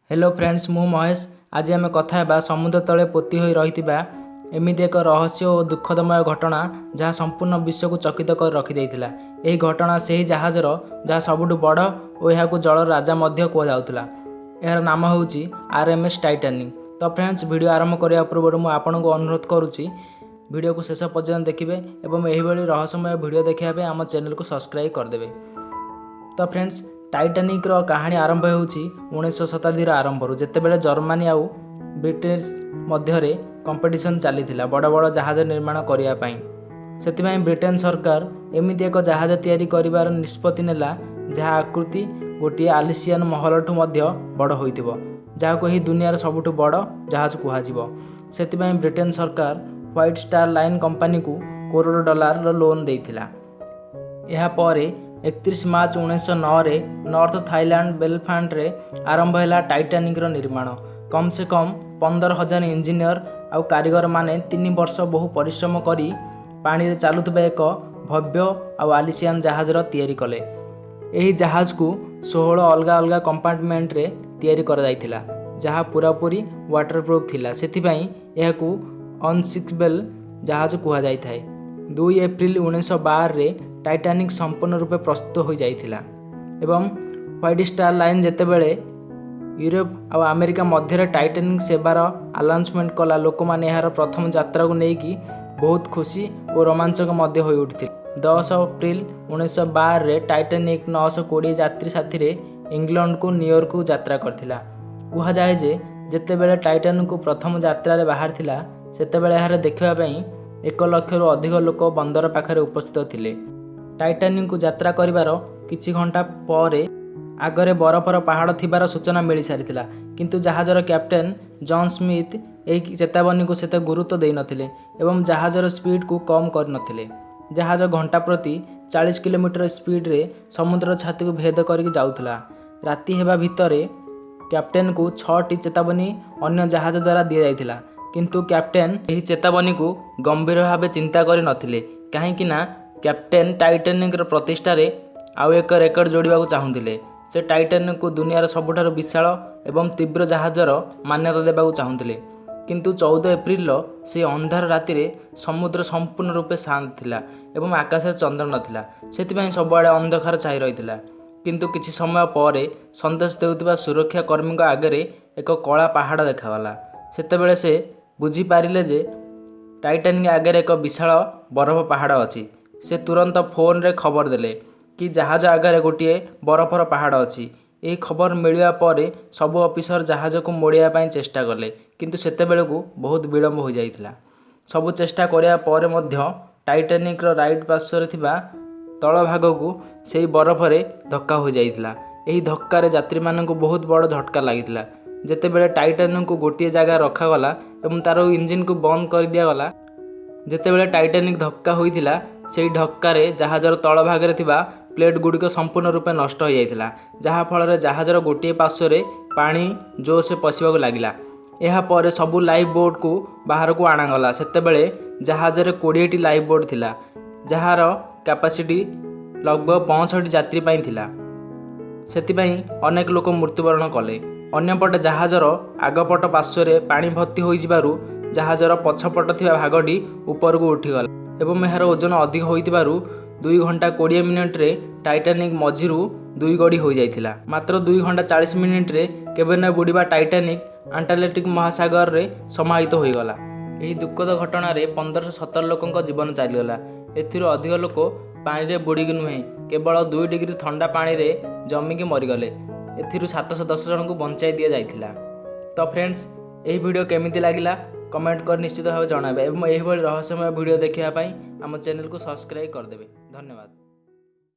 Hello friends, ମୁଁ ମହେଶ। ଆଜି ଆମେ କଥା ହେବା ସମୁଦ୍ର ତଳେ ପୋତି ହୋଇ ରହିଥିବା ଏମିତି ଏକ ରହସ୍ୟ ଓ ଦୁଃଖଦମୟ ଘଟଣା, ଯାହା ସମ୍ପୂର୍ଣ୍ଣ ବିଶ୍ୱକୁ ଚକିତ କରି ରଖିଦେଇଥିଲା। ଏହି ଘଟଣା ସେହି ଜାହାଜର, ଯାହା ସବୁଠୁ ବଡ଼ ଓ ଏହାକୁ ଜଳର ରାଜା ମଧ୍ୟ କୁହାଯାଉଥିଲା। ଏହାର ନାମ ହେଉଛି ଆର୍ଏମ୍ଏସ୍ ଟାଇଟାନିକ୍। ତ ଫ୍ରେଣ୍ଡସ୍, ଭିଡ଼ିଓ ଆରମ୍ଭ କରିବା ପୂର୍ବରୁ ମୁଁ ଆପଣଙ୍କୁ ଅନୁରୋଧ କରୁଛି, ଭିଡ଼ିଓକୁ ଶେଷ ପର୍ଯ୍ୟନ୍ତ ଦେଖିବେ ଏବଂ ଏହିଭଳି ରହସ୍ୟମୟ ଭିଡ଼ିଓ ଦେଖିବା ପାଇଁ ଆମ ଚ୍ୟାନେଲକୁ ସବସ୍କ୍ରାଇବ୍ କରିଦେବେ। ତ ଫ୍ରେଣ୍ଡସ୍, ଟାଇଟାନିକ୍ର କାହାଣୀ ଆରମ୍ଭ ହେଉଛି 19ଶ ଶତାବ୍ଦୀର ଆରମ୍ଭରୁ, ଯେତେବେଳେ ଜର୍ମାନୀ ଆଉ ବ୍ରିଟିଶ ମଧ୍ୟରେ କମ୍ପିଟିସନ୍ ଚାଲିଥିଲା ବଡ଼ ବଡ଼ ଜାହାଜ ନିର୍ମାଣ କରିବା ପାଇଁ। ସେଥିପାଇଁ ବ୍ରିଟେନ ସରକାର ଏମିତି ଏକ ଜାହାଜ ତିଆରି କରିବାର ନିଷ୍ପତ୍ତି ନେଲା, ଯାହା ଆକୃତି ଗୋଟିଏ ଆଲିସିଆନ ମହଲଠୁ ମଧ୍ୟ ବଡ଼ ହୋଇଥିବ, ଯାହାକୁ ଏହି ଦୁନିଆର ସବୁଠୁ ବଡ଼ ଜାହାଜ କୁହାଯିବ। ସେଥିପାଇଁ ବ୍ରିଟେନ ସରକାର ହ୍ୱାଇଟ୍ ଷ୍ଟାର ଲାଇନ୍ କମ୍ପାନୀକୁ କରୋଡ଼ ଡଲାରର ଲୋନ୍ ଦେଇଥିଲା। ଏହାପରେ 31 ମାର୍ଚ୍ଚ 1909ରେ ନର୍ଥ ଥାଇଲାଣ୍ଡ ବେଲଫାଷ୍ଟରେ ଆରମ୍ଭ ହେଲା ଟାଇଟାନିକ୍ର ନିର୍ମାଣ। କମ୍ ସେ କମ୍ 15,000 ଇଞ୍ଜିନିୟର ଆଉ କାରିଗରମାନେ 3 ବର୍ଷ ବହୁ ପରିଶ୍ରମ କରି ପାଣିରେ ଚାଲୁଥିବା ଏକ ଭବ୍ୟ ଆଉ ଆଲିସିଆନ ଜାହାଜର ତିଆରି କଲେ। ଏହି ଜାହାଜକୁ 16 ଅଲଗା ଅଲଗା କମ୍ପାର୍ଟମେଣ୍ଟରେ ତିଆରି କରାଯାଇଥିଲା, ଯାହା ପୁରାପୁରି ୱାଟରପ୍ରୁଫ୍ ଥିଲା। ସେଥିପାଇଁ ଏହାକୁ ଅନସିଙ୍କବେଲ୍ ଜାହାଜ କୁହାଯାଇଥାଏ। 2 ଏପ୍ରିଲ 1912ରେ ଟାଇଟାନିକ୍ ସମ୍ପୂର୍ଣ୍ଣ ରୂପେ ପ୍ରସ୍ତୁତ ହୋଇଯାଇଥିଲା ଏବଂ ହ୍ୱାଇଟ୍ ଷ୍ଟାର ଲାଇନ୍ ଯେତେବେଳେ ୟୁରୋପ ଆଉ ଆମେରିକା ମଧ୍ୟରେ ଟାଇଟାନିକ୍ ସେବାର ଆନାଉନ୍ସମେଣ୍ଟ କଲା, ଲୋକମାନେ ଏହାର ପ୍ରଥମ ଯାତ୍ରାକୁ ନେଇକି ବହୁତ ଖୁସି ଓ ରୋମାଞ୍ଚକ ମଧ୍ୟ ହୋଇଉଠିଥିଲେ। 10 ଏପ୍ରିଲ 1912ରେ ଟାଇଟାନିକ୍ 920 ଯାତ୍ରୀ ସାଥିରେ ଇଂଲଣ୍ଡକୁ ନ୍ୟୁୟର୍କକୁ ଯାତ୍ରା କରିଥିଲା। କୁହାଯାଏ ଯେ ଯେତେବେଳେ ଟାଇଟାନିକ୍ ପ୍ରଥମ ଯାତ୍ରାରେ ବାହାରିଥିଲା, ସେତେବେଳେ ଏହାର ଦେଖିବା ପାଇଁ 1 ଲକ୍ଷରୁ ଅଧିକ ଲୋକ ବନ୍ଦର ପାଖରେ ଉପସ୍ଥିତ ଥିଲେ। ଟାଇଟାନିକ୍କୁ ଯାତ୍ରା କରିବାର କିଛି ଘଣ୍ଟା ପରେ ଆଗରେ ବରଫର ପାହାଡ଼ ଥିବାର ସୂଚନା ମିଳିସାରିଥିଲା। କିନ୍ତୁ ଜାହାଜର କ୍ୟାପ୍ଟେନ୍ ଜନ୍ ସ୍ମିଥ୍ ଏହି ଚେତାବନୀକୁ ସେତେ ଗୁରୁତ୍ୱ ଦେଇନଥିଲେ ଏବଂ ଜାହାଜର ସ୍ପିଡ଼କୁ କମ୍ କରିନଥିଲେ। ଜାହାଜ ଘଣ୍ଟା ପ୍ରତି 40 କିଲୋମିଟର ସ୍ପିଡ଼ରେ ସମୁଦ୍ର ଛାତିକୁ ଭେଦ କରିକି ଯାଉଥିଲା। ରାତି ହେବା ଭିତରେ କ୍ୟାପ୍ଟେନ୍କୁ ଛଅଟି ଚେତାବନୀ ଅନ୍ୟ ଜାହାଜ ଦ୍ୱାରା ଦିଆଯାଇଥିଲା। କିନ୍ତୁ କ୍ୟାପ୍ଟେନ୍ ଏହି ଚେତାବନୀକୁ ଗମ୍ଭୀର ଭାବେ ଚିନ୍ତା କରିନଥିଲେ, କାହିଁକି ନା କ୍ୟାପ୍ଟେନ୍ ଟାଇଟାନିକ୍ର ପ୍ରତିଷ୍ଠାରେ ଆଉ ଏକ ରେକର୍ଡ ଯୋଡ଼ିବାକୁ ଚାହୁଁଥିଲେ। ସେ ଟାଇଟାନିକ୍କୁ ଦୁନିଆର ସବୁଠାରୁ ବିଶାଳ ଏବଂ ତୀବ୍ର ଜାହାଜର ମାନ୍ୟତା ଦେବାକୁ ଚାହୁଁଥିଲେ। କିନ୍ତୁ 14 ଏପ୍ରିଲର ସେହି ଅନ୍ଧାର ରାତିରେ ସମୁଦ୍ର ସମ୍ପୂର୍ଣ୍ଣ ରୂପେ ଶାନ୍ତ ଥିଲା ଏବଂ ଆକାଶରେ ଚନ୍ଦ୍ର ନଥିଲା। ସେଥିପାଇଁ ସବୁଆଡ଼େ ଅନ୍ଧକାର ଛାଇ ରହିଥିଲା। କିନ୍ତୁ କିଛି ସମୟ ପରେ ସନ୍ଦେଶ ଦେଉଥିବା ସୁରକ୍ଷା କର୍ମୀଙ୍କ ଆଗରେ ଏକ କଳା ପାହାଡ଼ ଦେଖାଗଲା। ସେତେବେଳେ ସେ ବୁଝିପାରିଲେ ଯେ ଟାଇଟାନିକ୍ ଆଗରେ ଏକ ବିଶାଳ ବରଫ ପାହାଡ଼ ଅଛି। ସେ ତୁରନ୍ତ ଫୋନରେ ଖବର ଦେଲେ କି ଜାହାଜ ଆଗରେ ଗୋଟିଏ ବରଫର ପାହାଡ଼ ଅଛି। ଏହି ଖବର ମିଳିବା ପରେ ସବୁ ଅଫିସର ଜାହାଜକୁ ମୋଡ଼ିବା ପାଇଁ ଚେଷ୍ଟା କଲେ, କିନ୍ତୁ ସେତେବେଳକୁ ବହୁତ ବିଳମ୍ବ ହୋଇଯାଇଥିଲା। ସବୁ ଚେଷ୍ଟା କରିବା ପରେ ମଧ୍ୟ ଟାଇଟାନିକ୍ର ରାଇଟ୍ ପାର୍ଶ୍ୱରେ ଥିବା ତଳ ଭାଗକୁ ସେହି ବରଫରେ ଧକ୍କା ହୋଇଯାଇଥିଲା। ଏହି ଧକ୍କାରେ ଯାତ୍ରୀମାନଙ୍କୁ ବହୁତ ବଡ଼ ଝଟକା ଲାଗିଥିଲା। ଯେତେବେଳେ ଟାଇଟାନିକ୍କୁ ଗୋଟିଏ ଜାଗାରେ ରଖାଗଲା ଏବଂ ତା'ର ଇଞ୍ଜିନକୁ ବନ୍ଦ କରିଦିଆଗଲା, ଯେତେବେଳେ ଟାଇଟାନିକ୍ ଧକ୍କା ହୋଇଥିଲା, ସେହି ଧକ୍କାରେ ଜାହାଜର ତଳ ଭାଗରେ ଥିବା ପ୍ଲେଟ୍ ଗୁଡ଼ିକ ସମ୍ପୂର୍ଣ୍ଣ ରୂପେ ନଷ୍ଟ ହୋଇଯାଇଥିଲା, ଯାହାଫଳରେ ଜାହାଜର ଗୋଟିଏ ପାର୍ଶ୍ୱରେ ପାଣି ଜୋରସେ ପଶିବାକୁ ଲାଗିଲା। ଏହାପରେ ସବୁ ଲାଇଫ୍ ବୋଟ୍କୁ ବାହାରକୁ ଅଣାଗଲା। ସେତେବେଳେ ଜାହାଜରେ 20ଟି ଲାଇଫ୍ ବୋଟ୍ ଥିଲା, ଯାହାର କାପାସିଟି ଲଗଭଗ 65 ଯାତ୍ରୀ ପାଇଁ ଥିଲା। ସେଥିପାଇଁ ଅନେକ ଲୋକ ମୃତ୍ୟୁବରଣ କଲେ। ଅନ୍ୟପଟେ ଜାହାଜର ଆଗପଟ ପାର୍ଶ୍ୱରେ ପାଣି ଭର୍ତ୍ତି ହୋଇଯିବାରୁ ଜାହାଜର ପଛପଟ ଥିବା ଭାଗଟି ଉପରକୁ ଉଠିଗଲା ଏବଂ ଏହାର ଓଜନ ଅଧିକ ହୋଇଥିବାରୁ 2 ଘଣ୍ଟା 20 ମିନିଟରେ ଟାଇଟାନିକ୍ ମଝିରୁ ଦୁଇ ଗଡ଼ି ହୋଇଯାଇଥିଲା। ମାତ୍ର 2 ଘଣ୍ଟା 40 ମିନିଟରେ କେବେ ନ ବୁଡ଼ିବା ଟାଇଟାନିକ୍ ଆଣ୍ଟାର୍କଟିକ୍ ମହାସାଗରରେ ସମାହିତ ହୋଇଗଲା। ଏହି ଦୁଃଖଦ ଘଟଣାରେ 1517 ଲୋକଙ୍କ ଜୀବନ ଚାଲିଗଲା। ଏଥିରୁ ଅଧିକ ଲୋକ ପାଣିରେ ବୁଡ଼ିକି ନୁହେଁ, କେବଳ 2 ଡିଗ୍ରୀ ଥଣ୍ଡା ପାଣିରେ ଜମିକି ମରିଗଲେ। ଏଥିରୁ 710 ଜଣଙ୍କୁ ବଞ୍ଚାଇ ଦିଆଯାଇଥିଲା। ତ ଫ୍ରେଣ୍ଡସ୍, ଏହି ଭିଡ଼ିଓ କେମିତି ଲାଗିଲା, କମେଣ୍ଟ କରି ନିଶ୍ଚିତ ଭାବେ ଜଣାଇବେ ଏବଂ ଏହିଭଳି ରହସ୍ୟମୟ ଭିଡ଼ିଓ ଦେଖିବା ପାଇଁ ଆମ ଚ୍ୟାନେଲକୁ ସବସ୍କ୍ରାଇବ୍ କରିଦେବେ। ଧନ୍ୟବାଦ।